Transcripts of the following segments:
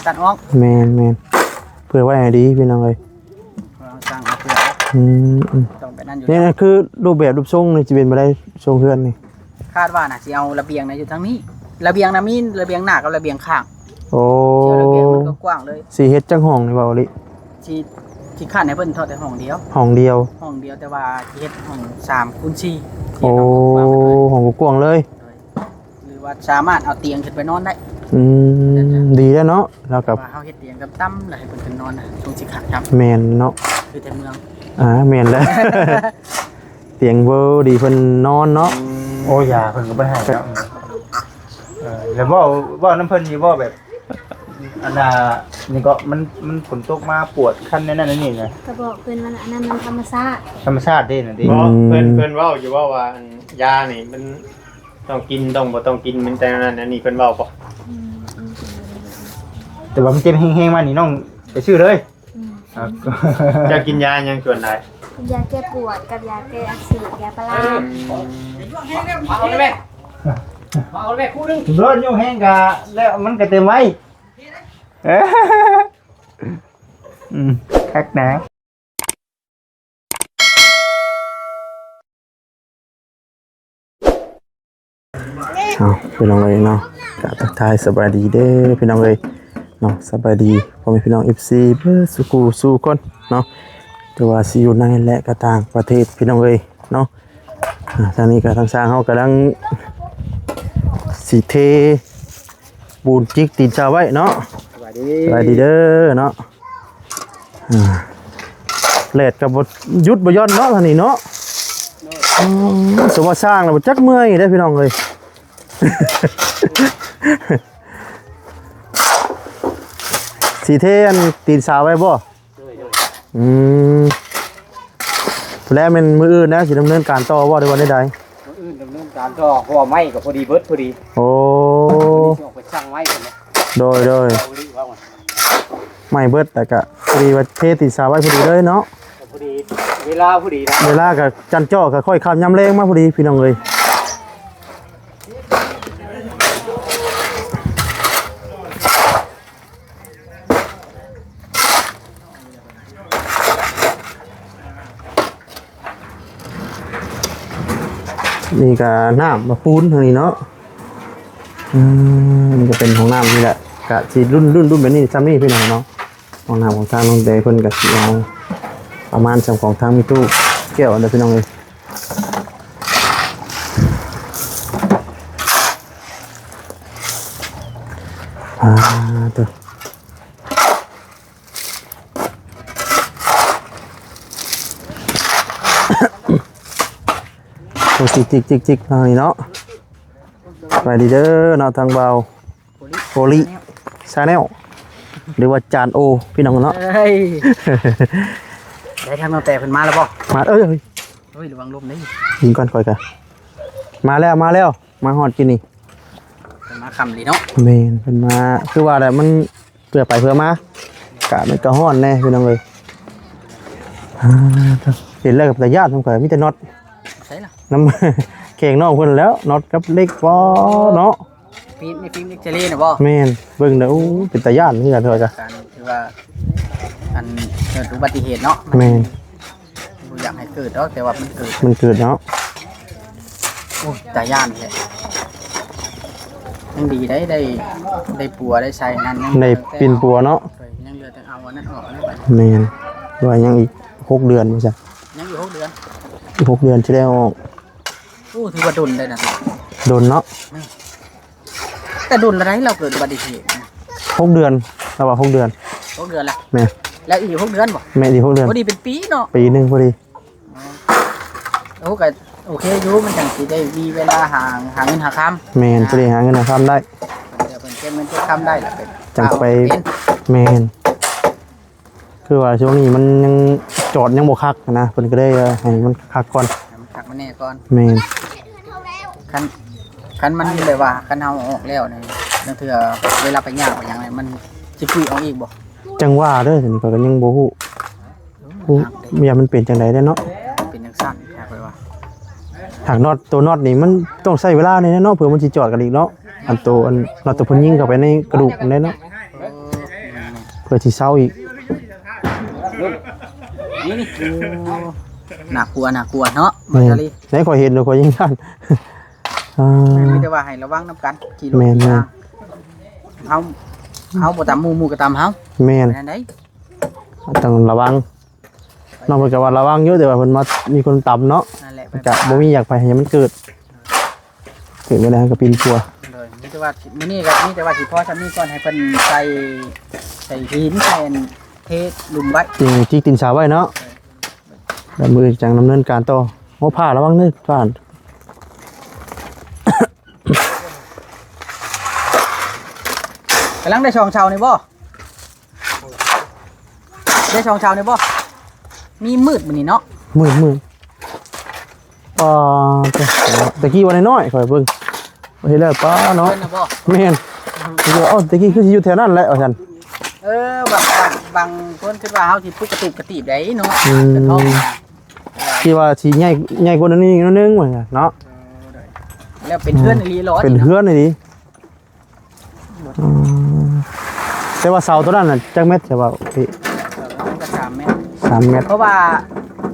ຕັດອອກ ແມ່ນໆ ເພື່ອໄວ້ໃຫ້ດີພີ່ນ້ອງເອີຍ ເພື່ອເຮົາສ້າງເອົາເພື່ອ ອືມໆ ຕ້ອງແບບນັ້ນຢູ່ ນີ້ຄືຮູບແບບຮູບຊົງນີ້ຊິເປັນແບບໃດ ຊົງເຮືອນນີ້? ຄາດວ່ານະຊິເອົາລະບຽງນະຢູ່ທາງນີ້ ລະບຽງນະມີລະບຽງໜ້າກັບລະບຽງຂ້າງ ໂອ້ ຊິເອົາລະບຽງມັນກວ້າງໆເລີຍ ຊິເຮັດຈັກຫ້ອງນີ້ເວົ້າອີ່ຫຼີ? ຊິ ຊິຄາດໃຫ້ເພິ່ນເທົ່າແຕ່ຫ້ອງດຽວ ຫ້ອງດຽວ ຫ້ອງດຽວ ແຕ່ວ່າຊິເຮັດຫ້ອງສາມຄູນສີ່ ໂອ້ ຫ້ອງກວ້າງເລີຍ ໂດຍ ຫຼືວ່າສາມາດເອົາຕຽງຂຶ້ນໄປນອນໄດ້ ອືມ ດີແລ້ວເນາະ ແລ້ວກໍ ວ່າເຮົາເຮັດຕຽງຕ່ຳໆ ແລ້ວໃຫ້ເພິ່ນຂຶ້ນນອນນະ ຊ່ວງຊິຄັກນຳ ແມ່ນເນາະ ຄືແຕ່ເມືອງ ອ່າ ແມ່ນແລ້ວ ຕຽງເວີດີເພິ່ນນອນເນາະ ອືມ ໂອ້ ຢາເພິ່ນກໍບໍ່ໃຫ້ເນາະ ເອີ ແລ້ວເວົ້າ ເວົ້ານຳເພິ່ນຢູ່ບໍ່ ແບບ ອັນນ່າ ນີ້ກໍມັນ ມັນຝົນຕົກມາປວດຄັນແນວນັ້ນແນວນີ້ນະ ກໍບອກເພິ່ນວ່າອັນນັ້ນມັນທຳມະຊາດ ທຳມະຊາດເດ້ນະຕິ ອືມ ເພິ່ນ ເພິ່ນເວົ້າຢູ່ບໍ່ວ່າ ອັນ ຢານີ້ມັນຕ້ອງກິນ ຕ້ອງບໍ່ຕ້ອງກິນ ມັນແຕ່ນັ້ນອັນນີ້ ເພິ່ນເວົ້າບໍ່? ອືມ ແຕ່ວ່າມັນເຈັບແຮງໆມານີ້ ນ້ອງໄປຊື້ເລີຍ ອືມ ເຈົ້າກິນຢາຫຍັງສ່ວນຫຼາຍ? ຢາແກ້ປວດກັບຢາແກ້ອັກເສບ ຢາປາລາ ອືມ ເອົາເລີຍແມ່ ເອົາເລີຍແມ່ ຄູ່ໜຶ່ງ ໂດນຍຸງແຮງກະ ແລ້ວມັນກະເຕັມໄວ ອືມ ຄັກນະ. ເອົາ ພີ່ນ້ອງເອີຍເນາະ ກະທັກທາຍສະບາຍດີເດີພີ່ນ້ອງເອີຍເນາະ ສະບາຍດີພໍ່ແມ່ພີ່ນ້ອງ ເອັຟຊີ ເບິດສູ່ຄູ່ສູ່ຄົນເນາະ ຫຼືວ່າຊິຢູ່ໃນ ແລະ ກະຕ່າງປະເທດ ພີ່ນ້ອງເອີຍເນາະ. ອ່າ ທາງນີ້ກໍທາງຊ່າງເຮົາກຳລັງຊິເທປູນຈິກຕີນຊາໄວ້ເນາະ ສະບາຍດີ ສະບາຍດີເດີເນາະ. ອ່າ ແດດກໍບໍ່ຢຸດບໍ່ຢ່ອນເນາະ ທາງນີ້ເນາະ ໂດຍ ອືມ ສົມວ່າຊ່າງແລ້ວບໍ່ຈັກເມື່ອຍເດ້ພີ່ນ້ອງເອີຍ ຊິເທອັນຕີນຊາໄວ້ບໍ່? ໂດຍ ໂດຍ ອືມ ແລ້ວແມ່ນມື້ອື່ນນະ ຊິດຳເນີນການຕໍ່ບໍ່ ຫຼືວ່າແນວໃດ? ມື້ອື່ນດຳເນີນການຕໍ່ ເພາະວ່າໄມ້ກໍພໍດີເບິດພໍດີ ໂອ້ ຊິອອກໄປສັ່ງໄມ້ພຸ້ນແຫຼະ ໂດຍ ໂດຍ ເອົາອີ່ຫຼີວ່າ ໄມ້ເບິດ ແລ້ວກະພໍດີວ່າເທຕີນຊາໄວ້ພໍດີເລີຍເນາະ ພໍດີ ເວລາພໍດີນະ ເວລາກໍຈັນເຈາະ ກໍຄ່ອຍຄ່ຳຍາມແລງມາພໍດີ ພີ່ນ້ອງເອີຍ. ນີ້ກໍນ້ຳມາປູນທາງນີ້ເນາະ ອືມ ນີ້ກໍເປັນຫ້ອງນ້ຳນີ້ແຫຼະ ກະຊິລຸ້ນໆ ລຸ້ນແບບນີ້ ຊ່ຳນີ້ພີ່ນ້ອງເນາະ. ຫ້ອງນ້ຳຂອງທາງນ້ອງແດເພິ່ນກໍຊິເອົາປະມານຊ່ຳຂອງທາງມີຕູ້ແກ້ວເດີພີ່ນ້ອງເອີຍ. ອ່າ ໂຕ ໂອ້ ຈິກໆໆໆ ທາງນີ້ເນາະ. ສະບາຍດີເດີເນາະ ທາງບ່າວໂອລິ Channel ຫຼືວ່າຈານໂອ ພີ່ນ້ອງເນາະ. ເອີຍ ໄດ້ທາງນ້ອງແຕເພິ່ນມາແລ້ວບໍ່? ມາ ເອີຍ ເອີຍ ລະວັງລົມເດ້. ຍິງກ່ອນ ຂ້ອຍກະ ມາແລ້ວ ມາແລ້ວ ມາຮອດກິນນີ້ ເພິ່ນມາຄ່ຳອີ່ຫຼີເນາະ. ແມ່ນ ເພິ່ນມາ ຄືວ່າແຫຼະ ມັນ ເພື່ອໄປເພື່ອມາ ກະມັນກະຮ້ອນແດ່ພີ່ນ້ອງເອີຍ. ອ່າ ເຫັນແລ້ວກໍຕາຢ້ານ ນຳຂ້ອຍມີແຕ່ນັອດ ໃສລະ ນຳແຂ່ງນ້ອງເພິ່ນແລ້ວ ນັອດກັບເຫຼັກ ປໍເນາະ. ມີ ມີຟິມເອັກຊະເຣນະບໍ່? ແມ່ນ ເບິ່ງແລ້ວ ໂອ້ ເປັນຕາຢ້ານຄືກັນ ຂ້ອຍກະ ການທີ່ວ່າ ອັນເກີດອຸບັດຕິເຫດເນາະ. ແມ່ນ ບໍ່ຢາກໃຫ້ເກີດດອກ ແຕ່ວ່າມັນເກີດ ມັນເກີດເນາະ. ໂອ້ຍ ຕາຢ້ານແທ້. ຍັງດີໄດ໋ ໄດ້ ໄດ້ປົວໄດ້ໃສ່ນັ້ນ ຍັງ ໄດ້ປິ່ນປົວເນາະ. ຍັງເຫຼືອແຕ່ເອົາອັນນັ້ນອອກແລ້ວບັດນີ້. ແມ່ນ ວ່າຍັງອີກຫົກເດືອນວ່າຊັ້ນ. ຍັງອີກຫົກເດືອນ ອີກຫົກເດືອນຊິໄດ້ເອົາອອກ. ໂອ້ ຖືວ່າດົນໄດ໋ນະ. ດົນເນາະ. ແມ່ນ ແຕ່ດົນລະໄດ໋ ລາວເກີດອຸບັດຕິເຫດນະ. ຫົກເດືອນ ລາວວ່າຫົກເດືອນ. ຫົກເດືອນລະ. ແມ່ນ ແລ້ວອີກຫົກເດືອນບໍ່? ແມ່ນ ອີກຫົກເດືອນ. ພໍດີເປັນປີເນາະ. ປີໜຶ່ງພໍດີ. ໂອ້ ກໍໂອເຄຢູ່ ມັນຈັ່ງຊິໄດ້ມີເວລາຫາ ຫາເງິນຫາຄຳ. ແມ່ນ ຊິໄດ້ຫາເງິນຫາຄຳໄດ້ ເພື່ອເກັບເງິນເກັບຄຳໄດ້ລະ ຈັ່ງໄປ. ແມ່ນ ຄືວ່າຊ່ວງນີ້ມັນຍັງຈອດຍັງບໍ່ຄັກນະ ເພິ່ນກໍເລີຍໃຫ້ມັນຄັກກ່ອນ ໃຫ້ມັນຄັກມັນແນ່ກ່ອນ. ແມ່ນ ຄັນ ຄັນມັນແບບວ່າ ຄັນເຮົາເອົາອອກແລ້ວນີ້ ລາງເທື່ອເວລາໄປຍ່າງໄປຫຍັງນີ້ ມັນຊິປຸຍອອກອີກບໍ່? ຈັ່ງວ່າເດີ ອັນນີ້ຂ້ອຍກໍຍັງບໍ່ຮູ້. ໂອ້ ຢ້ານມັນເປັນຈັ່ງໃດເດ້ເນາະ. ເປັນຈັ່ງຊັ້ນ ຂ້ອຍວ່າ ຫາກນັອດ ໂຕນັອດນີ້ມັນຕ້ອງໃຊ້ເວລາແນ່ເນາະ ເພື່ອມັນຊິຈອດກັນອີກເນາະ. ອັນໂຕ ອັນນັອດໂຕເພິ່ນຍິງເຂົ້າໄປໃນກະດູກຫັ້ນເດ້ເນາະ. ເອີ ເພື່ອຊິເຊົາອີກ. ນີ້ ນີ້ ໂອ້ ໜ້າກົວ ໜ້າກົວເນາະ ແມ່ນ ມາດຕາລີ ໄດ້ ຂ້ອຍເຫັນແລ້ວຂ້ອຍຍັງຢ້ານ. ອ່າ ມີແຕ່ວ່າໃຫ້ລະວັງນຳກັນ ຂີ່ລົດ ແມ່ນໆ ເຮົາ ເຮົາບໍ່ຕຳໝູ່ ໝູ່ກໍຕຳເຮົາ ແມ່ນ ແມ່ນໃດ ຕ້ອງລະວັງ. ນ້ອງເພິ່ນກໍວ່າລະວັງຢູ່ ແຕ່ວ່າເພິ່ນມາມີຄົນຕຳເນາະ ນັ້ນແຫຼະ ກໍບໍ່ມີຢາກໄປໃຫ້ມັນເກີດ ເກີດບໍ່ໄດ້ກໍປິ່ນປົວ. ໂດຍ ມີແຕ່ວ່າມື້ນີ້ກໍມີແຕ່ວ່າຊິພໍຊ່ຳນີ້ກ່ອນ ໃຫ້ເພິ່ນໃສ່ ໃສ່ຫີນ ໃສ່ອັນເທລຸ່ມໄວ້ ຕີນ ຕີນເສົາໄວ້ເນາະ ແລ້ວມື້ອື່ນຈັ່ງດຳເນີນການຕໍ່. ໂອ້ ຜ້າລະວັງເດີ ຜ້າ ກຳລັງໄດ້ສອງເສົານີ້ບໍ່? ໄດ້ສອງເສົານີ້ບໍ່? ມີມືດມື້ນີ້ເນາະ ມືດ ມືດ. ອ່າ ແຕ່ ແຕ່ກີ້ວ່ານ້ອຍໆ ຂ້ອຍເບິ່ງ ເຫັນແລ້ວ ປ້າເນາະ ເພິ່ນນະບໍ່? ແມ່ນ ເອີ ເອົ້າ ແຕ່ກີ້ຄືຊິຢູ່ແຖວນັ້ນແຫຼະວ່າຊັ້ນ. ເອີ ບາງ ບາງ ບາງຄົນຄິດວ່າເຮົາຊິປຸກກະຕຸກກະຕີບໃດເນາະ ອືມ ກະທ້ອງ ທີ່ວ່າຊິໃຫຍ່ ໃຫຍ່ກວ່ານີ້ໜ້ອຍໜຶ່ງວ່າຊັ້ນເນາະ. ເອີ ແລ້ວເປັນເຮືອນອີ່ຫຼີເນາະ ເປັນເຮືອນອີ່ຫຼີ. ອືມ ແຕ່ວ່າເສົາຕົວນັ້ນນະຈັກແມັດ ແຕ່ວ່າ ເອີ ເສົາຕົວນັ້ນກໍສາມແມັດ ສາມແມັດ. ເພາະວ່າ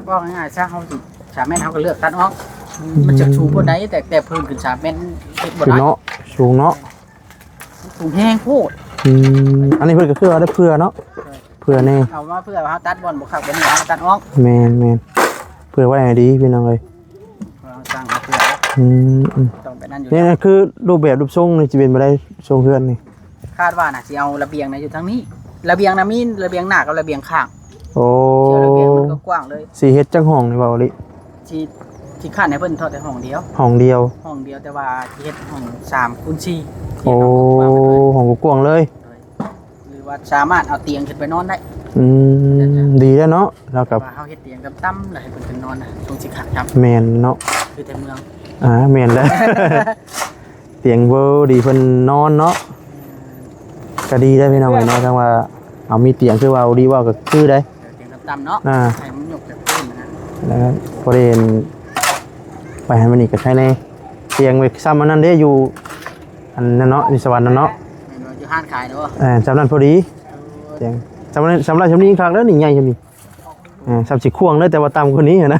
ເວົ້າງ່າຍໆຊະ ເຮົາຊິ ສາມແມັດ ເຮົາກໍເລືອກຕັດອອກ ອືມ ມັນຈະສູງປານໃດ ແຕ່ ແຕ່ເພີ່ມຂຶ້ນສາມແມັດ ເຮັດບໍ່ໄດ້ ເນາະ ສູງເນາະ ສູງແຮງໂພດ. ອືມ ອັນນີ້ເພິ່ນກໍຄືວ່າໄດ້ເພື່ອເນາະ ເອີ ເພື່ອແນ່ ເອົາມາເພື່ອເຮົາຕັດບ່ອນບໍ່ຄັກ ບ່ອນນີ້ເຮົາຕັດອອກ. ແມ່ນໆ ເພື່ອໄວ້ໃຫ້ດີ ພີ່ນ້ອງເອີຍ. ເຮົາສ້າງເພື່ອ ອືມ ອືມ ຕ້ອງແບບນັ້ນຢູ່ ນີ້ ແລ້ວ ຄືຮູບແບບຮູບຊົງນີ້ຊິເປັນແບບໃດ ຊົງເຮືອນນີ້? ຄາດວ່ານະຊິເອົາລະບຽງນະຢູ່ທາງນີ້ ລະບຽງນະມີລະບຽງໜ້າກັບລະບຽງຂ້າງ. ໂອ້ ຊິເອົາລະບຽງມັນກວ້າງໆເລີຍ. ຊິເຮັດຈັກຫ້ອງນີ້ເວົ້າອີ່ຫຼີ? ຊິ ຊິຄັນໃຫ້ເພິ່ນເທາະແຕ່ຫ້ອງດຽວ ຫ້ອງດຽວ ຫ້ອງດຽວ ແຕ່ວ່າຊິເຮັດຫ້ອງສາມຄູນສີ່. ໂອ້ ຫ້ອງກວ້າງໆເລີຍ ໂດຍ ຫຼືວ່າສາມາດເອົາຕຽງຂຶ້ນໄປນອນໄດ້. ອືມ ດີແລ້ວເນາະ ແລ້ວກໍວ່າເຮົາເຮັດຕຽງຕ່ຳໆ ແລ້ວໃຫ້ເພິ່ນຂຶ້ນນອນນະ ຊົງຊິຄັກນຳ. ແມ່ນເນາະ ຄືແຕ່ເມືອງ ອ່າ ແມ່ນແລ້ວ ຕຽງເວີດີເພິ່ນນອນເນາະ ກໍດີໄດ໋ພີ່ນ້ອງເອີຍເນາະ. ຈັ່ງວ່າເອົາມີຕຽງ ຄືວ່າດີເວົ້າກໍຄືໄດ໋ ຕຽງຕ່ຳໆເນາະ ອ່າ ໃຫ້ມັນຍົກຈາກພື້ນນະ ແລ້ວພໍດີໄປໃຫ້ມັນນີ້ກໍໃຄແນ່. ຕຽງໄວ້ຊ່ຳອັນນັ້ນເດ້ ຢູ່ອັນນັ້ນເນາະ ຢູ່ສະຫວັນນັ້ນເນາະ ແມ່ນບໍ່? ຢູ່ຮ້ານຂາຍເນາະ ເອີ ຊ່ຳນັ້ນພໍດີ. ຕຽງຊ່ຳນັ້ນ ຊ່ຳລະຊ່ຳນີ້ຄັກແລ້ວນີ້ ໃຫຍ່ຊ່ຳນີ້ ເອີ ຊ່ຳຊິຂວ້າງເລີຍ ແຕ່ວ່າຕ່ຳກວ່ານີ້ຫັ້ນນະ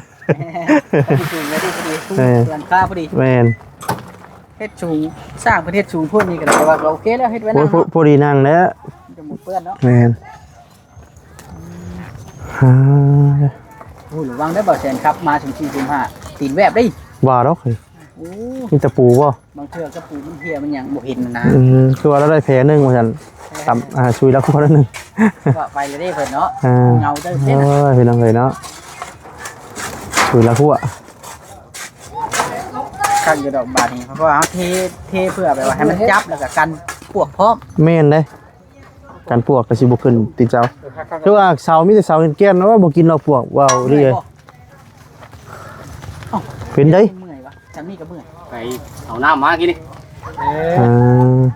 ສູງໄດ້ພໍດີ ເອີ ຫຼັງຄາພໍດີ ແມ່ນ ເຮັດສູງ ສ້າງເພິ່ນເຮັດສູງໂພດນີ້ກໍໄດ້ ແຕ່ວ່າກໍໂອເຄແລ້ວ ເຮັດໄວ້ ໂອ້ຍ ນັ່ງ ພໍ ເນາະ ພໍດີນັ່ງແລ້ວ ຈະໝູເປື້ອນເນາະ. ແມ່ນ ອ່າ ໂອ້ ລະວັງເດີ ບ່າວແສນຂັບມາສູງສີ່ສູງຫ້າ ຕີນແວບເດ້. ວ່າດອກ ໂອ້ ມີຕະປູບໍ່? ບາງເທື່ອຕະປູມັນເຫ່ຍມັນຫຍັງບໍ່ເຫັນນະ. ອືມ ຄືວ່າລາວໄດ້ແຜໜຶ່ງວ່າຊັ້ນ ຕຳ ອ່າ ຊຸຍລາວຄົວໜຶ່ງ ວ່າໄປແລ້ວເດ້ເພິ່ນເນາະ ອ່າ ເຫງົາເດີເດ້. ໂອ້ຍ ພີ່ນ້ອງເອີຍເນາະ ຊຸຍລາວຄົວ ຄັກຢູ່ດອກບາດນີ້ ເພາະວ່າເຮົາເທ ເທເພື່ອແບບວ່າໃຫ້ມັນຈັບ ແລ້ວກໍກັນປວກພ້ອມ. ແມ່ນເດ້ ກັນປວກກໍຊິບໍ່ຂຶ້ນຕິດເຈົ້າ. ຄືວ່າເສົາມີແຕ່ເສົາແກ່ນໆ ແລ້ວບໍ່ກິນດອກປວກ ເວົ້າດີເອີຍ. ເປັນໃດ? ເມື່ອຍວະ ຈຳນີ້ກໍເມື່ອຍ ໄປເອົານ້ຳມາກີ້ນີ້. ເອີ ອ່າ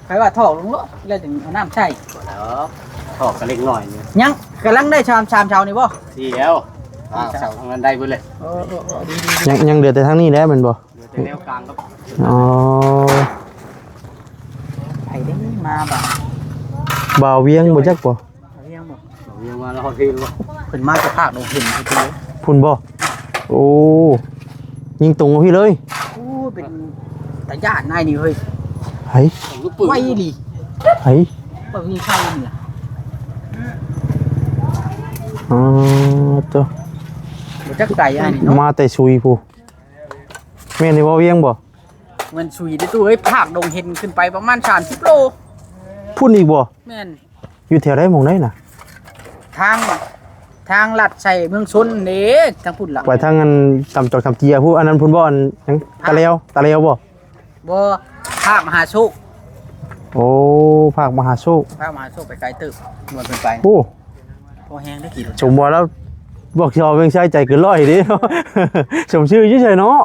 ໃຜວ່າຖອກລົງໂລດ ແລ້ວຈຶ່ງເອົານ້ຳໃສ່. ບໍ່ແລ້ວ ຖອກກໍເລັກນ້ອຍນີ້ ຍັງກຳລັງໄດ້ຊາມ ຊາມເສົານີ້ບໍ່? ສີ່ແລ້ວ ອ່າ ເສົາທາງນັ້ນໄດ້ເບິດເລີຍ. ເອີ ເອີ ເອີ ດີໆ ຍັງ ຍັງເຫຼືອແຕ່ທາງນີ້ແຫຼະແມ່ນບໍ່? ເຫຼືອແຕ່ແນວກາງກັບ ອໍ ໃຜເດ້ມາບາດ ບ່າວວຽງບໍ່ຈັກບໍ່? ວຽງບໍ່? ວຽງມາແລ້ວຮອດພີ້ບໍ່? ເພິ່ນມາຈາກພາກດອງເຫັນພຸ້ນເດ້. ພຸ້ນບໍ່? ໂອ້ ຍິງຕົງມາພີ້ເລີຍ. ໂອ້ ເປັນຕາຢ້ານນາຍນີ້ເຮີ້ຍ. ໃຜ? ໄວອີ່ຫຼີ. ໃຜ? ເບິ່ງຍິງໃສ່ນີ້ລະ. ອໍ ໂຕ ບໍ່ຈັກໄກອ້າຍນີ້ເນາະ. ມາແຕ່ຊຸຍພຸ້ນ. ແມ່ນນີ້ບໍ່ວຽງບໍ່? ແມ່ນຊຸຍເດ້ຕູ້ເອີຍ ພາກດອງເຫັນຂຶ້ນໄປປະມານສາມສິບໂລ. ພຸ້ນອີກບໍ່? ແມ່ນ. ຢູ່ແຖວໃດ ໝ່ອງໃດນະ? ທາງ ທາງລັດໃສ່ເມືອງຊົນເດ້ ທາງພຸ້ນລະ ໄປທາງອັນຕຳຈອກຕຳເຈຍພຸ້ນ. ອັນນັ້ນພຸ້ນບໍ່? ອັນຫຍັງ ຕາແລວ ຕາແລວບໍ່? ບໍ່ ພາກມະຫາໂຊກ. ໂອ້ ພາກມະຫາໂຊກ ພາກມະຫາໂຊກໄປໄກເຕີບ ມ່ວນເພິ່ນໄປ. ໂອ້ ພໍແຮງໄດ້ກິນ ສົມວ່າລາວບອກຊິເອົາວຽງໄຊໃຈເກີນຮ້ອຍເດ້. ສົມຊື່ຢູ່ໃສເນາະ.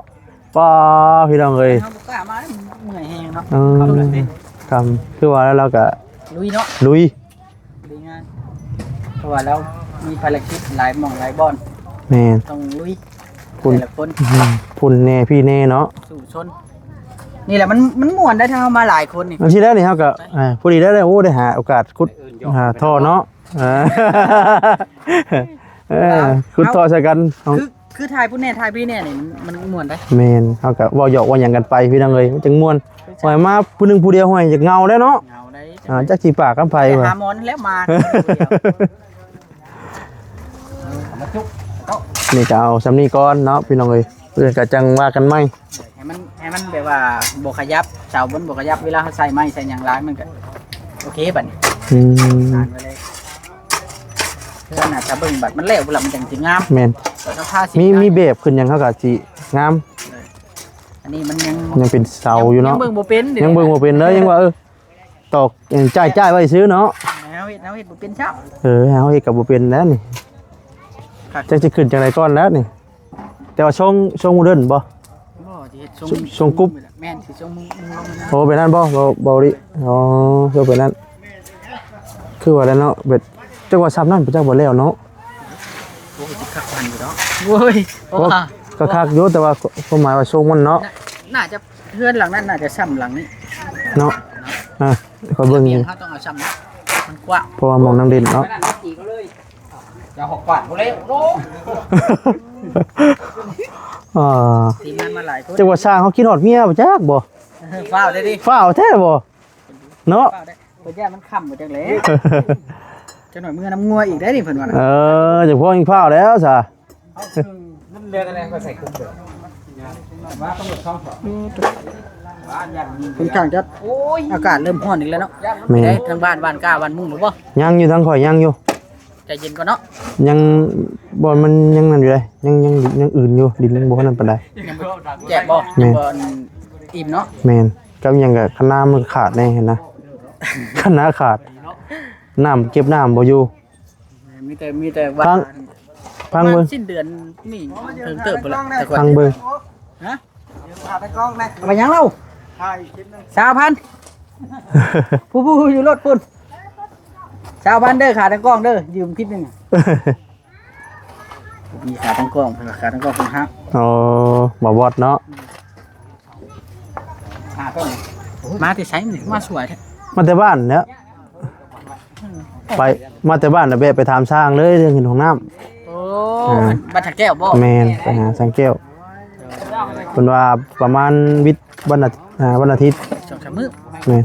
ປ້າ ພີ່ນ້ອງເອີຍ ເຮົາບໍ່ກ້າມາ ເມື່ອຍແຮງເນາະ. ເອີ ຄ່ຳ ຄືວ່າແລ້ວ ລາວກະລຸຍເນາະ ລຸຍ ລຸຍງານ ເພາະວ່າລາວມີພາລະກິດຫຼາຍໝ່ອງຫຼາຍບ່ອນ. ແມ່ນ ຕ້ອງລຸຍ ພຸ້ນ ແຕ່ລະຄົນ ອືມ ພຸ້ນແດ່ພີ້ແດ່ເນາະ ສູ້ຊົນ. ນີ້ແຫຼະ ມັນ ມັນມ່ວນໄດ໋ ຖ້າເຮົາມາຫຼາຍຄົນນີ້. ອັນທີ່ແລ້ວນີ້ເຮົາກໍ ອ່າ ພໍດີໄດ້ ໂອ້ ໄດ້ຫາໂອກາດຂຸດ ຫາທໍ່ເນາະ. ເອີ ເອີ ຂຸດທໍ່ໃສ່ກັນ. ຄື ຄືຖ່າຍພຸ້ນແດ່ ຖ່າຍພີ້ແດ່ນີ້ ມັນ ມັນມ່ວນໄດ໋. ແມ່ນ ເຮົາກໍເວົ້າຫຍອກເວົ້າຫຍັງກັນໄປ ພີ່ນ້ອງເອີຍ ມັນຈຶ່ງມ່ວນ. ໂອ້ຍ ມາຜູ້ໜຶ່ງຜູ້ດຽວ ໂອ້ຍ ຢາກເຫງົາແລ້ວເນາະ. ເຫງົາໄດ໋. ອ່າ ຈັກຊິປາກກັນໄປ ໄປຫາໝໍຫັ້ນແຫຼະ ມາ ນີ້ກໍເອົາສ່ຳນີ້ກ່ອນເນາະ ພີ່ນ້ອງເອີຍ ເພິ່ນກໍຈັ່ງວ່າກັນໃໝ່. ໃຫ້ມັນ ໃຫ້ມັນແບບວ່າບໍ່ຂະຫຍັບ ເສົາມັນບໍ່ຂະຫຍັບ ເວລາເຮົາໃສ່ໄມ້ໃສ່ຫຍັງຫຼາຍ ມັນກໍໂອເຄບັດນີ້. ອືມ ຜ່ານໄປເລີຍ. ເພື່ອໜ້າຈະເບິ່ງບັດມັນແລ້ວພຸ້ນລະ ມັນຈັ່ງຊິງາມ. ແມ່ນ ແຕ່ຖ້າທາສີ ມີ ມີແບບຂຶ້ນຫຍັງ ເຮົາກໍຊິງາມ. ເອີ ອັນນີ້ມັນຍັງ ຍັງເປັນເສົາຢູ່ເນາະ. ຍັງເບິ່ງບໍ່ເປັນເດ້ ຍັງເບິ່ງບໍ່ເປັນເລີຍ ຍັງວ່າ ເອີ ຕອກ ເອີ ຈ່າຍ ຈ່າຍໄວ້ຊື່ເນາະ. ເຮົາເຮັດ ເຮົາເຮັດບໍ່ເປັນຊ້ຳ. ເອີ ເຮົາເຮັດກໍບໍ່ເປັນແລ້ວນີ້. ຄັກ ຈັກຊິຂຶ້ນຈັ່ງໃດກ່ອນແລ້ວນີ້. ແຕ່ວ່າຊົງ ຊົງໂມເດີນບໍ່? ບໍ່ ຊິເຮັດຊົງ ຊົງກຸບ. ແມ່ນ ຊິຊົງມຸງ ມຸງລົງ. ໂອ້ ເປັນນັ້ນບໍ່? ບໍ່ ບໍ່ລິ. ອໍ ຄືເປັນນັ້ນ ຄືວ່າແລ້ວເນາະ. ແບບ ຈັກວ່າຊ່ຳນັ້ນ ຈັກບໍ່ແລ້ວເນາະ. ໂອ້ຍ ຊິຄັກມັນຢູ່ດອກ. ໂອ້ຍ ໂອ້ ກໍຄັກຢູ່ ແຕ່ວ່າຄວາມໝາຍວ່າຊົງມັນເນາະ. ໜ້າ ໜ້າຈະ ເຮືອນຫຼັງນັ້ນໜ້າຈະຊ່ຳຫຼັງນີ້ເນາະ. ອ່າ ຂ້ອຍເບິ່ງຢູ່ ເຮົາຕ້ອງເອົາຊ່ຳນີ້ ມັນກວ້າງ ເພາະວ່າໝ່ອງນັ່ງຫຼິ້ນເນາະ. ຈະຫອກກວາດບໍ່ແລ້ວເນາະ. ອ່າ ທີມງານມາຫຼາຍຄົນ ຈັກວ່າຊ່າງເຮົາຄິດຮອດເມຍບໍ່ຈັກບໍ່. ຟ້າວແທ້ຕິ ຟ້າວແທ້ບໍ່ເນາະ. ເພິ່ນຢ້ານມັນຄ່ຳບໍ່ຈັກແຫຼະ. ຈັກໜ້ອຍເມືອນຳງົວອີກໄດ໋ນີ້ ເພິ່ນວ່າ. ເອີ ຈັກພໍຍິງຟ້າວແລ້ວຊະ. ເອົາເຄື່ອງນັ້ນແລ້ວ ກໍໃສ່ຄຸມເດີ ວ່າຕຳຫຼວດຊ່ອງສອງ ຂ້ອນຂ້າງຈະ ໂອ້ຍ ອາກາດເລີ່ມຮ້ອນອີກແລ້ວເນາະ. ແມ່ນ ໄດ້ທາງບ້ານ ບ້ານກ້າ ບ້ານມຸງແລ້ວບໍ່? ຍັງຢູ່ ທາງຂ້ອຍຍັງຢູ່. ໃຈເຢັນກ່ອນເນາະ ຍັງ ບໍ່ ມັນຍັງນັ້ນຢູ່ເດ້ ຍັງ ຍັງ ຍັງອື່ນຢູ່ ດິນຍັງບໍ່ນັ້ນປານໃດ. ແຈກບໍ່? ແມ່ນ ຍັງບໍ່ອີ່ມເນາະ. ແມ່ນ ກັບຫຍັງກໍຄັນນ້ຳມັນຂາດແດ່ຫັ້ນນະ ຄັນນ້ຳຂາດ ນ້ຳເກັບນ້ຳບໍ່ຢູ່. ມີແຕ່ ມີແຕ່ວ່າ ຟັງ ຟັງເບິ່ງ ສິ້ນເດືອນນີ້ເຖິງເຕີບພຸ້ນລະ. ຟັງເບິ່ງ ຮະ ເອົາໄປຫຍັງລາວ? ຊາວພັນ ຜູ້ ຜູ້ຢູ່ລົດພຸ້ນ ຊາວພັນເດີ ຂາຕັ້ງກ້ອງເດີ ຢືມຄລິບໜຶ່ງ. ມີຂາຕັ້ງກ້ອງ ເພິ່ນວ່າຂາຕັ້ງກ້ອງເພິ່ນຫັກ. ອໍ ບໍ່ບອດເນາະ. ມາແຕ່ໃສນີ້ ມາສວຍແທ້? ມາແຕ່ບ້ານແຫຼ້ວ ໄປ ມາແຕ່ບ້ານແລ້ວແວະໄປຖາມຊ່າງເລີຍ ເລື່ອງເຮັດຫ້ອງນ້ຳ. ໂອ້ ອ່າ ບ້ານສາແກ້ວບໍ່? ແມ່ນ ໄປຫາຊ່າງແກ້ວ ເພິ່ນວ່າປະມານວິດວັນອາ ອ່າ ວັນອາທິດ ສອງສາມມື້. ແມ່ນ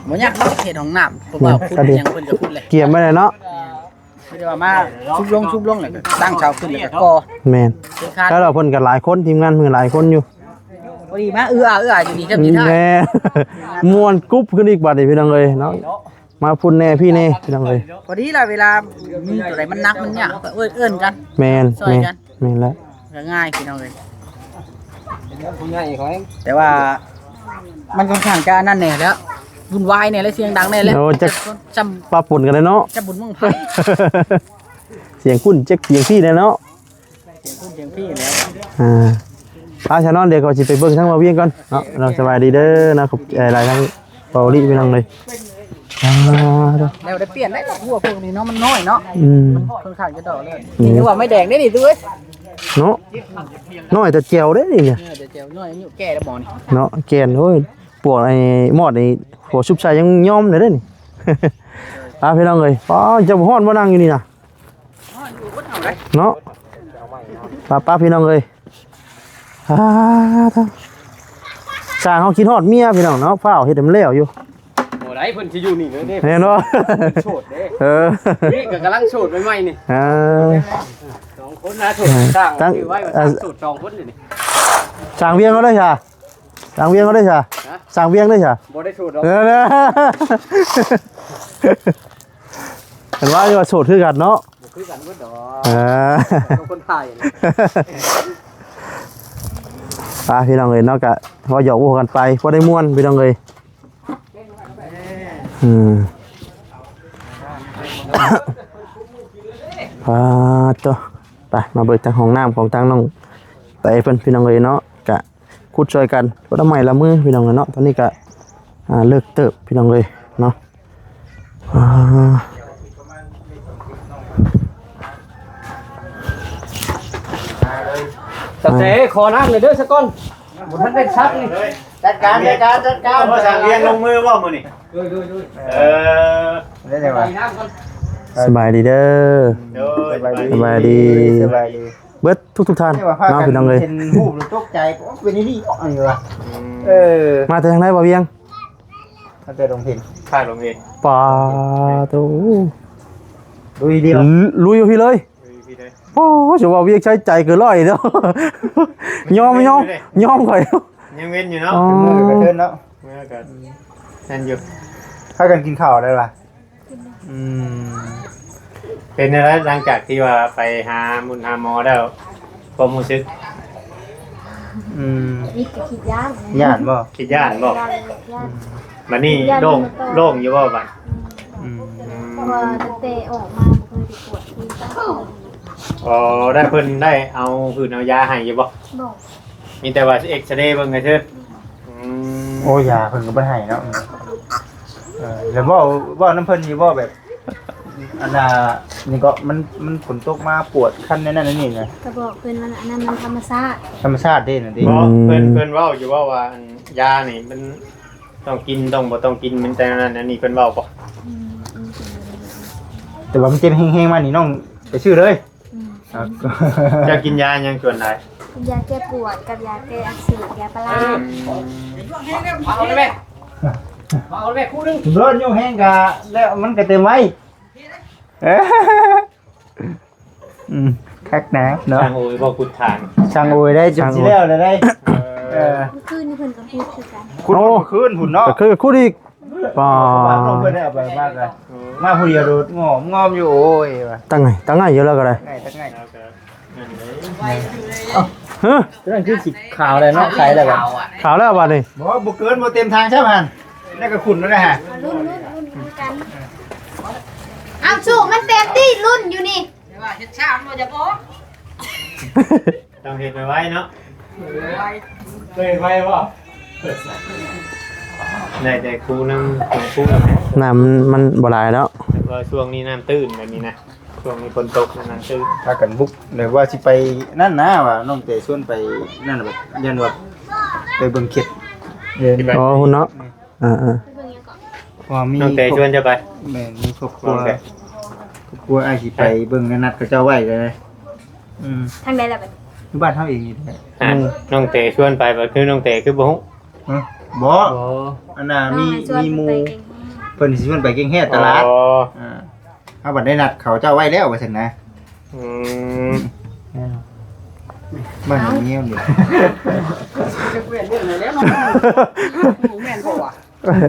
ບໍ່ຍາກດອກເຮັດຫ້ອງນ້ຳ ເພາະວ່າ ແມ່ນ ຂຸດຫຍັງເພິ່ນກໍຂຸດແຫຼະ ກຽມໄວ້ແລ້ວເນາະ. ຄືວ່າມາຊຸບລົງ ຊຸບລົງ ແລ້ວກໍຕັ້ງເສົາຂຶ້ນ ແລ້ວກໍກໍ່. ແມ່ນ ຄືຄາດ ແລ້ວເພິ່ນກໍຫຼາຍຄົນ ທີມງານເພິ່ນຫຼາຍຄົນຢູ່. ພໍດີມາເອື້ອເອື້ອຢູ່ນີ້ ຈຳຊິໄດ້ ແມ່ນ ມ່ວນກຸບຂຶ້ນອີກບາດນີ້ ພີ່ນ້ອງເອີຍເນາະ. ມາພຸ້ນແດ່ ພີ້ແດ່ ພີ່ນ້ອງເອີຍ. ພໍດີລະ ເວລາມີຕົວໃດມັນໜັກມັນຍາກ ກໍເອີ້ນ ເອີ້ນກັນ. ແມ່ນ ຊ່ອຍກັນ ແມ່ນ ແມ່ນແລ້ວ ກໍງ່າຍ ພີ່ນ້ອງເອີຍ. ຜູ້ໃຫຍ່ຂ້ອຍ ແຕ່ວ່າມັນຂ້ອນຂ້າງຈະອັນນັ້ນແດ່ແລ້ວ ວຸ່ນວາຍແດ່ ແລະ ສຽງດັງແດ່ແຫຼະ. ໂອ້ ຈັກ ຈຳ ປະປົນກັນແຫຼະເນາະ ຈຳບຸນບັ້ງໄຟ ສຽງພຸ້ນຈັກສຽງພີ້ແດ່ເນາະ. ສຽງພຸ້ນສຽງພີ້ແຫຼະ. ອ່າ ພາຊະເນາະ ດຽວກໍຊິໄປເບິ່ງທາງບ່າວວຽງກ່ອນເນາະ. ເນາະ ສະບາຍດີເດີເນາະ ຂອບໃຈຫຼາຍທາງ ເກົາຫຼີ ພີ່ນ້ອງເອີຍ. ອ່າ ແນວໄດ້ປ່ຽນໄດ້ດອກ ຫົວພວກນີ້ເນາະ ມັນນ້ອຍເນາະ. ອືມ ມັນຂ້ອນຂ້າງຈະດອກເລີຍ. ອືມ ນີ້ວ່າໄມ້ແດງເດ້ນີ້ ຕູ້ເອີຍ ເນາະ. ນ້ອຍແຕ່ແຈ່ວເດ້ນີ້. ເອີ ແຕ່ແຈ່ວນ້ອຍ ອາຍຸແກ່ແລ້ວບໍ່ນີ້ເນາະ. ແກ່ນ ໂອ້ຍ ພວກໄອ້ມອດນີ້ ຫົວຊຸບໃສ່ຍັງຍອມເດ້ນີ້. ອ່າ ພີ່ນ້ອງເອີຍ ປ້າ ເຈົ້າບໍ່ຮ້ອນບໍ່ ນັ່ງຢູ່ນີ້ນະ ເນາະ. ປ້າໆ ພີ່ນ້ອງເອີຍ ອ່າ ຊ່າງເຮົາຄິດຮອດເມຍ ພີ່ນ້ອງເນາະ ຟ້າວເຮັດໃຫ້ມັນແລ້ວຢູ່. ບໍ່ໄດ້ ເພິ່ນຊິຢູ່ນີ້ເລີຍເດ້ ແມ່ນບໍ່? ໂສດເດ້. ເອີ ນີ້ກໍກຳລັງໂສດໃໝ່ໆນີ້. ເອີ ສອງຄົນນະ ໂສດ. ຊ່າງ ຕັ້ງ ຊື່ໄວ້ວ່າ ເອີ ຊ່າງໂສດສອງຄົນນີ້. ຊ່າງວຽງເຮົາໄດ້ຊະ ຊ່າງວຽງເຮົາໄດ້ຊະ. ຮະ? ຊ່າງວຽງໄດ້ຊະ. ບໍ່ໄດ້ໂສດດອກ. ເອີ ເຫັນວ່າຢູ່ວ່າໂສດຄືກັນເນາະ. ບໍ່ຄືກັນເບິດດອກ. ເອີ ຄົນໄທ. ອ່າ ພີ່ນ້ອງເອີຍເນາະ ກະພໍຢອກຫົວກັນໄປ ພໍໄດ້ມ່ວນ ພີ່ນ້ອງເອີຍ. ອືມ ອ່າ ໂຕ ໄປ ມາເບິ່ງທາງຫ້ອງນ້ຳຂອງທາງນ້ອງແຕເພິ່ນ ພີ່ນ້ອງເອີຍເນາະ ກະ ຂຸດຊ່ອຍກັນ ຄົນລະໄມ້ລະມື ພີ່ນ້ອງເອີຍເນາະ. ຕອນນີ້ກະ ອ່າ ເລິກເຕີບ ພີ່ນ້ອງເອີຍເນາະ. ອ່າ ຕາເຕ ຂໍນ້ຳໜ່ອຍເດີ ສະກ່ອນ. ບໍ່ທັນໄດ້ຊັກນີ້ ຈັດການ ຈັດການ ຈັດການ ບໍ່ສັ່ງວຽງລົງມືບໍ່ມື້ນີ້? ໂດຍ ໂດຍ ໂດຍ ເອີ ໄດ້ແລ້ວວ່າ ສະບາຍດີເດີ ໂດຍ ສະບາຍດີ ສະບາຍດີ ສະບາຍດີ ເບິດທຸກໆທ່ານເນາະ ພີ່ນ້ອງເອີຍ ເຫັນຮູບແລ້ວຕົກໃຈ ໂອ້ ເປັນອີ່ນີ້ເນາະ ອັນນີ້ວ່າ ອືມ ເອີ ມາແຕ່ທາງໃດບ່າວວຽງ? ມາແຕ່ດົງເພັງ ພາກດົງເພັງ ປາໂຕ ລຸຍດຽວ ລຸຍຢູ່ພີ້ເລີຍ ໂອ້ ຈະວ່າວຽກໃຊ້ໃຈເກີນຮ້ອຍເນາະ ຍອມ ຍອມ ຍອມຂ້ອຍ ຍັງເວັ້ນຢູ່ເນາະ ອໍ ເປັນມື້ກະເທີນເນາະ ເມື່ອກະແມ່ນຢູ່ ພາກັນກິນເຂົ້າແລ້ວລະ ອືມ ເປັນແນວໃດຫຼັງຈາກທີ່ວ່າໄປຫາໝຸ່ນຫາໝໍແລ້ວ ຄວາມຮູ້ສຶກ? ອືມ ມີແຕ່ຄິດຢ້ານ ຢ້ານບໍ່? ຄິດຢ້ານບໍ່? ຢ້ານ ຢ້ານ ອືມ ບັດນີ້ ຢ້ານໂລ່ງ ໂລ່ງຢູ່ບໍ່ບັດ? ອືມ ອືມ ເພາະວ່າຕັ້ງແຕ່ອອກມາບໍ່ເຄີຍໄດ້ກວດທີ່ ອໍ ໄດ້ ເພິ່ນໄດ້ເອົາຫືດເອົາຢາໃຫ້ຢູ່ບໍ່? ບໍ່ ມີແຕ່ວ່າຊິເອັກຊະເຣເບິ່ງຊື່ໆ ອືມ ໂອ້ ຢາເພິ່ນກໍບໍ່ໃຫ້ເນາະ ເອີ ແລ້ວເວົ້າ ເວົ້ານຳເພິ່ນຢູ່ບໍ່ ແບບ ອັນນ່າ ນີ້ກໍມັນ ມັນຝົນຕົກມາປວດຄັນແນວນັ້ນແນວນີ້ນະ ກໍບອກເພິ່ນວ່າອັນນັ້ນມັນທຳມະຊາດ ທຳມະຊາດເດ້ນັ້ນຕິ ບໍ່ ອືມ ເພິ່ນ ເພິ່ນເວົ້າຢູ່ບໍ່ວ່າ ອັນ ຢານີ້ມັນຕ້ອງກິນ ຕ້ອງບໍ່ຕ້ອງກິນ ມັນແຕ່ນັ້ນອັນນີ້ ເພິ່ນເວົ້າບໍ່? ອືມ ແຕ່ວ່າມັນເຈັບແຮງໆມານີ້ ນ້ອງໄປຊື້ເລີຍ ອືມ ເຈົ້າກິນຢາຫຍັງສ່ວນຫຼາຍ? ກິນຢາແກ້ປວດກັບຢາແກ້ອັກເສບ ຢາປາລາ ອືມ ເອົາແມ່ ເອົາແມ່ຄູ່ໜຶ່ງ ໂດນຍຸງແຮງກະ ແລ້ວມັນກະເຕັມໄວ ອືມ ຄັກນະເນາະ ຊ່າງໂອຍບໍ່ຂຸດຖາງ ຊ່າງໂອຍໄດ້ ຈົນຊິແລ້ວແລ້ວໄດ໋ ເອີ ເອີ ມື້ຄືນນີ້ເພິ່ນກໍຂຸດຄືກັນ ຂຸດ ໂອ້ ມື້ຄືນພຸ້ນເນາະ ກໍຄືຂຸດອີກ ປາ ເພິ່ນໄດ້ເອົາໄປມາກະ ມາຜູ້ດຽວໂດດງອມງອມຢູ່ ໂອ້ຍວ່າ ຕັ້ງໄງ ຕັ້ງໄງຢູ່ແລ້ວກໍໄດ້ ໄງ ຕັ້ງໄງ ຮະ ນັ້ນຄືຊິຂາວແລ້ວເນາະ ໃສແລ້ວບັດ ຂາວແລ້ວບັດນີ້ ບໍ່ ບໍ່ເກີນ ບໍ່ເຕັມທາງຊ້ຳຫັ້ນ ແລ້ວກໍຂຸ້ນແລ້ວນະ ລຸ້ນ ລຸ້ນ ລຸ້ນນຳກັນ ເອົາສູບມັນເຕັມຕິ ລຸ້ນຢູ່ນີ້ ແຕ່ວ່າເຮັດຊ້າມັນບໍ່ຢາກອອກ ຕ້ອງເຮັດໄວໆເນາະ ເຮັດໄວບໍ່? ໄດ້ແຕ່ຄູນຳ ຂອງຄູນຳ ນ້ຳມັນ ມັນບໍ່ຫຼາຍເນາະ ແຕ່ວ່າຊ່ວງນີ້ນ້ຳຕື້ນແບບນີ້ນະ ຊ່ວງນີ້ຝົນຕົກ ນ້ຳຕື້ນ ພາກັນບຸກ ແບບວ່າຊິໄປນັ້ນນະ ວ່ານ້ອງແຕຊວນໄປນັ້ນ ແບບຢ້ານວ່າໄປເບິ່ງເຂດ ເອີ ອໍ ພຸ້ນເນາະ ອືມ ອ່າໆ ເພາະວ່າມີ ນ້ອງແຕຊວນຈະໄປ ແມ່ນ ມີຄອບຄົວ ຄອບຄົວອ້າຍຊິໄປເບິ່ງ ນັດເຂົາເຈົ້າໄວ້ເລີຍ ອືມ ທາງໃດລະບັດນີ້? ຢູ່ບ້ານເຮົາເອງນີ້ແຫຼະ ອ່າ ນ້ອງແຕຊວນໄປ ບັດຄືນ້ອງແຕຄືບໍ່ຮູ້? ຮະ ບໍ່ ບໍ່ ອັນນ່າ ມີ ມີໝູ່ ເພິ່ນຊິຊວນໄປແກ້ງແຮດຕະຫຼາດ ອໍ ອ່າ ເຮົາບັດໄດ້ນັດເຂົາເຈົ້າໄວ້ແລ້ວວ່າຊັ້ນນະ ອືມ ແມ່ນ ບ້ານເຮົາງຽວນີ້ ຈັກແມ່ນເລື່ອງໃດແລ້ວເນາະ ແມ່ນບໍ່ວະ?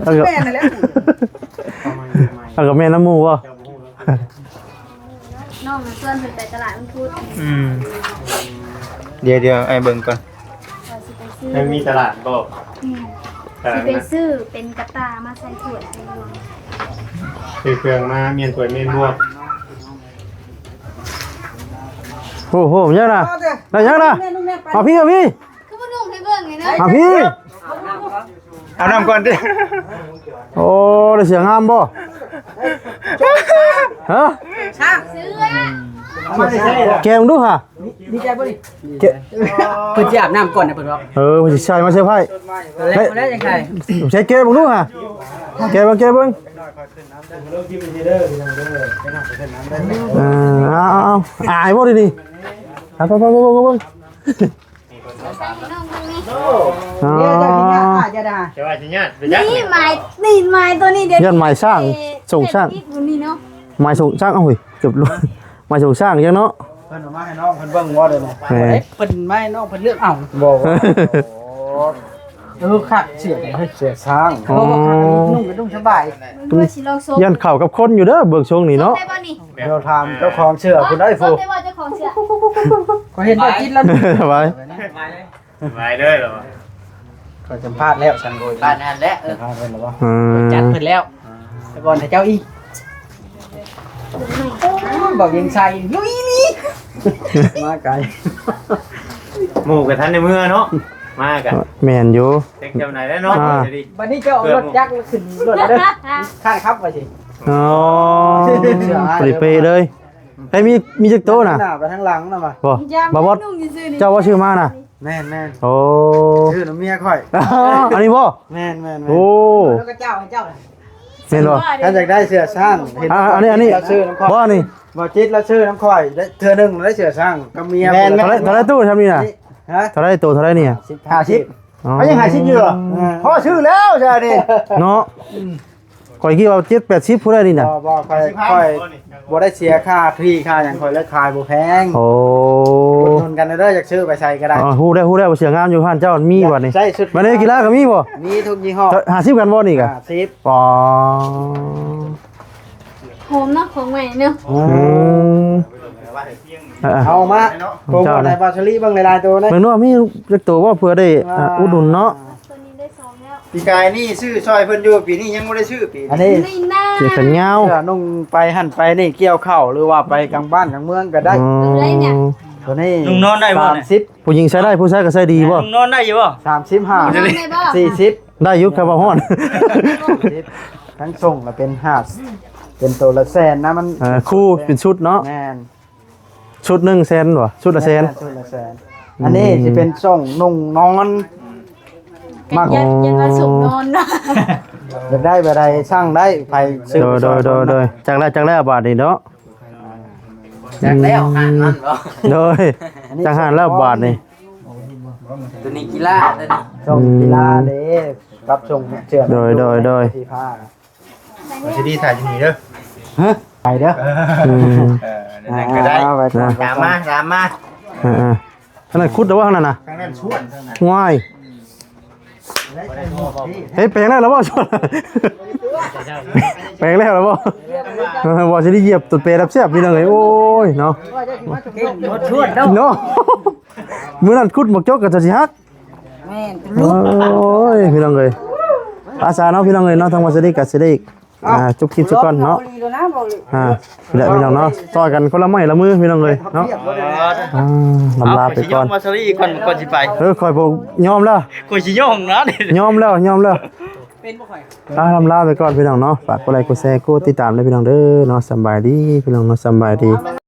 ເອົາ ແມ່ນແລ້ວ ເອົາ ກໍແມ່ນນຳໝູ່ບໍ່? ນ້ອງນະຊວນເພິ່ນໄປຕະຫຼາດວັນພຸດ ອືມ ດຽວໆ ອ້າຍເບິ່ງກ່ອນ ວ່າຊິໄປຊື້ ມັນມີຕະຫຼາດບໍ່? ແມ່ນ ຕະຫຼາດ ຊິໄປຊື້ເປັນກະຕ່າມາໃສ່ຖ້ວຍໃສ່ລວງ ຊື້ເຄື່ອງມາມ້ຽນຖ້ວຍມ້ຽນບວງ ໂອ້ໂຫ ຍັງນະ ໄດ້ຍັງນະ ເອົາພີ້ ເອົາພີ້ ຄືບໍ່ນຸ່ງໃຫ້ເບິ່ງນີ້ນະ ເອົາພີ້ ອາບນ້ຳກ່ອນຕິ ໂອ້ ໄດ້ເສືອງາມບໍ່? ຮະ ຊ້າງ ເສືອ ແກະເບິ່ງດູຫາ ດີໃຈບໍ່ນີ້? ແກະ ເພິ່ນຊິອາບນ້ຳກ່ອນນະ ເພິ່ນວ່າ ເອີ ເພິ່ນຊິໃສ່ມາເຊີໄພຣ ຕອນແລກ ຕອນແລກຍັງໃສ່ ໃສ່ແກະເບິ່ງດູຫາ ແກະເບິ່ງ ແກະເບິ່ງ ເອີ ເອົາ ເອົາ ເອົາ ອາຍບໍ່ດີນີ້ ໄປ ໄປ ໄປ ໄປເບິ່ງ ໄປເບິ່ງ ອໍ ຈະວ່າຊິຍາດໄປຈັກ ນີ້ໝາຍ ນີ້ໝາຍຕົວນີ້ ດຽວນີ້ ຍາດໝາຍຊ້າງ ເອີ ສົ່ງຊ້າງ ເປັນຕິດຢູ່ນີ້ເນາະ ໝາຍສົ່ງຊ້າງ ເອົາເຮີ້ຍ ເກືອບຫຼວງ ໝາຍສົ່ງຊ້າງຈັ່ງເນາະ ເພິ່ນເອົາມາໃຫ້ນ້ອງເພິ່ນເບິ່ງບໍ່ເດ້ນີ້ ແມ່ນ ເພິ່ນມາໃຫ້ນ້ອງເພິ່ນເລືອກເອົາ ບໍ່ ບໍ່ ໂອ້ ເອີ ຄັກ ເສື້ອເດ້ ເສື້ອຊ້າງ ອໍ ບໍ່ ບໍ່ຄັກ ນຸ່ງກະນຸ່ງສະບາຍ ຢ້ານເຂົ້າກັບຄົນຢູ່ເດີ ເບິ່ງຊົງນີ້ເນາະ ດຽວຖາມເຈົ້າຂອງເສື້ອພຸ້ນໄດ໋ ຜູ້ ເຈົ້າຂອງເສື້ອ ຂ້ອຍເຫັນວ່າກິນແລ້ວ ສະບາຍ ສະບາຍເດີລະ ຂ້ອຍສຳພາດແລ້ວຊັ້ນໂດຍ ບ້ານນັ້ນແຫຼະ ເອີ ສຳພາດເພິ່ນແລ້ວບໍ່ ອືມ ຈັດເພິ່ນແລ້ວ ແຕ່ກ່ອນແຕ່ເຈົ້າອີກ ໂອ້ຍ ບໍ່ວຽງໄຊລຸຍລີ ມາໄກ ໝູ່ກະທັນໄດ້ເມືອເນາະ ມາກະ ແມ່ນຢູ່ ເຕັກຈຳໄດ້ແລ້ວເນາະ ອ່າ ບັດນີ້ເຈົ້າເອົາລົດຈັກຂຶ້ນລົດເດີ ຂ້າງຂັບວ່າຊິ ອໍ ເສື້ອອ້າຍ ເປເລີຍ ໃຜມີ ມີຈັກໂຕນະ ໜ້າໄປທາງຫຼັງນະວ່າ ບໍ່ ບ່າວບອດ ເຈົ້າວ່າຊື້ມານະ ແມ່ນໆ ໂອ້ ຊື້ນຳເມຍຂ້ອຍ. ອັນນີ້ບໍ່? ແມ່ນໆໆ ໂອ້ ແລ້ວກໍເຈົ້າໃຫ້ເຈົ້າ ແມ່ນບໍ່? ຖ້າຢາກໄດ້ເສື້ອຊ້າງ ເຫັນ ອ່າ ອັນນີ້ ອັນນີ້ ລາວຊື້ນຳຂ້ອຍ ບໍ່ ນີ້ ບໍ່ຈິດລາວຊື້ນຳຂ້ອຍ ໄດ້ເທື່ອໜຶ່ງໄດ້ເສື້ອຊ້າງກັບເມຍ. ແມ່ນໆ ເທົ່າໃດ ເທົ່າໃດຕູ້ທຳນີ້ນະ? ຮະ? ເທົ່າໃດຕູ້ ເທົ່າໃດນີ້? ຫ້າສິບ ອໍ ມັນຍັງຫ້າສິບຢູ່ເຫຼືອ ອືມ ພໍຊື້ແລ້ວຊະນີ້ເນາະ. ອືມ ຂ້ອຍຄິດວ່າເຈັດແປດສິບພຸ້ນໄດ໋ນີ້ນະ. ບໍ່ ບໍ່ ຂ້ອຍ ຂ້ອຍບໍ່ໄດ້ເສຍຄ່າທີ່ຄ່າຫຍັງ ຂ້ອຍເລີຍຂາຍບໍ່ແພງ. ໂອ້ ອຸດໜູນກັນເດີ ຢາກຊື້ໄປໃສ່ກໍໄດ້. ອໍ ຮູ້ແລ້ວ ຮູ້ແລ້ວ ເສື້ອງາມຢູ່ຮ້ານເຈົ້າມີບັດນີ້. ໃສ່ຊຸດ ບັດນີ້ກິລາກໍມີບໍ່? ມີທຸກຍີ່ຫໍ້. ຫ້າສິບກັນບໍ່ນີ້ກະ? ຫ້າສິບ. ອໍ ໂຮມເນາະ ຂອງໃໝ່ເນາະ. ອືມ ເອົາມາໂປຣໂມດໃຫ້ບ່າວສະລີເບິ່ງຫຼາຍໆໂຕເດ້. ເບິ່ງດູວ່າມີຈັກໂຕບໍ່ ເພື່ອໄດ້ ອ່າ ອຸດໜູນເນາະ. ຕົວນີ້ໄດ້ສອງແລ້ວ ປີກາຍນີ້ຊື້ຊ່ອຍເພິ່ນຢູ່ ປີນີ້ຍັງບໍ່ໄດ້ຊື້. ປີນີ້ ອັນນີ້ ນີ້ນະ ເສື້ອແຂນຍາວ ເສື້ອນຸ່ງໄປຫັ້ນໄປນີ້ ກ່ຽວເຂົ້າ ຫຼືວ່າໄປກາງບ້ານກາງເມືອງກໍໄດ້. ອໍ ຕົວໃດນີ້? ຕົວນີ້ນຸ່ງນອນໄດ້ບໍ່ນີ້? ສາມສິບ. ຜູ້ຍິງໃຊ້ໄດ້ ຜູ້ຊາຍກໍໃຊ້ດີບໍ່? ນຸ່ງນອນໄດ້ຢູ່ບໍ່? ສາມສິບຫ້າ. ນຸ່ງນອນໄດ້ບໍ່? ສີ່ສິບ. ໄດ້ຢູ່ ຄັນວ່າຮ້ອນ. ທັງສົ່ງລະເປັນຫ້າ ເປັນໂຕລະແສນນະ ມັນ ເອີ ຄູ່ເປັນຊຸດເນາະ. ແມ່ນ ຊຸດໜຶ່ງແສນບໍ່? ຊຸດລະແສນ. ແມ່ນ ຊຸດລະແສນ. ອືມ ອັນນີ້ຊິເປັນສົ່ງນຸ່ງນອນ ມັກ ຍັນ ຍັນວ່າສົ່ງນອນເນາະ. ຢາກໄດ້ແບບໃດສັ່ງໄດ້ ໃຜຊື້. ໂດຍ ໂດຍ ໂດຍ ໂດຍ. ຈັກແລ້ວ ຈັກແລ້ວບາດນີ້ເນາະ. ຈັກແລ້ວ ອືມ ຮ້ານນັ້ນບໍ່? ໂດຍ ອັນນີ້ ຈັກຮ້ານແລ້ວບາດນີ້. ຕົວນີ້ກິລາ ຕົວນີ້ ສົ່ງກິລາເດ້ ອືມ ກັບສົ່ງເສື້ອ. ໂດຍ ໂດຍ ໂດຍ. ທີ່ຜ້າ ມາຊິດີຖ່າຍຢູ່ນີ້ເດີ. ຮະ? ໄປເດີ. ອືມ ເອີ ນັ້ນກໍໄດ້. ອ່າ ໄປກ່ອນ ຕາມມາ ຕາມມາ. ເອີໆ ທາງນັ້ນຂຸດແລ້ວບໍ່ ທາງນັ້ນນະ? ທາງນັ້ນຊວນ ທາງນັ້ນ ວ້າຍ. ເຮີ້ຍ ແປງແລ້ວລະບໍ່? ແປງແລ້ວລະບໍ່? ເອີ ບໍ່ຊິໄດ້ຢຽບຕົ້ນແປແຊບໆ ພີ່ນ້ອງເອີຍ. ໂອ້ຍເນາະ ຊວນເນາະ ເນາະ. ມື້ນັ້ນຂຸດໝາກຈົກກໍຈະຊິຫັກ. ແມ່ນ ໂອ້ຍ ພີ່ນ້ອງເອີຍ ອາສາເນາະ ພີ່ນ້ອງເອີຍເນາະ. ທາງວ່າຊິໄດ້ກໍຊິໄດ້ ອ່າ ຈົບຄລິບຊະກ່ອນເນາະ. ອ່າ ນີ້ແຫຼະພີ່ນ້ອງເນາະ ຊ່ອຍກັນຄົນລະໄມ້ລະມື ພີ່ນ້ອງເອີຍເນາະ. ອ່າ ລຳລາໄປກ່ອນ ມາສະລີກ່ອນ ກ່ອນຊິໄປ. ເອີ ຂ້ອຍບໍ່ຍອມແລ້ວ ຂ້ອຍຊິຍອມນະ. ຍອມແລ້ວ ຍອມແລ້ວ. ອ່າ ລຳລາໄປກ່ອນ ພີ່ນ້ອງເນາະ. ຝາກກົດໄລ ກົດແຊ ກົດຕິດຕາມເດີ ພີ່ນ້ອງເດີເນາະ. ສຳບາຍດີ ພີ່ນ້ອງເນາະ ສຳບາຍດີ.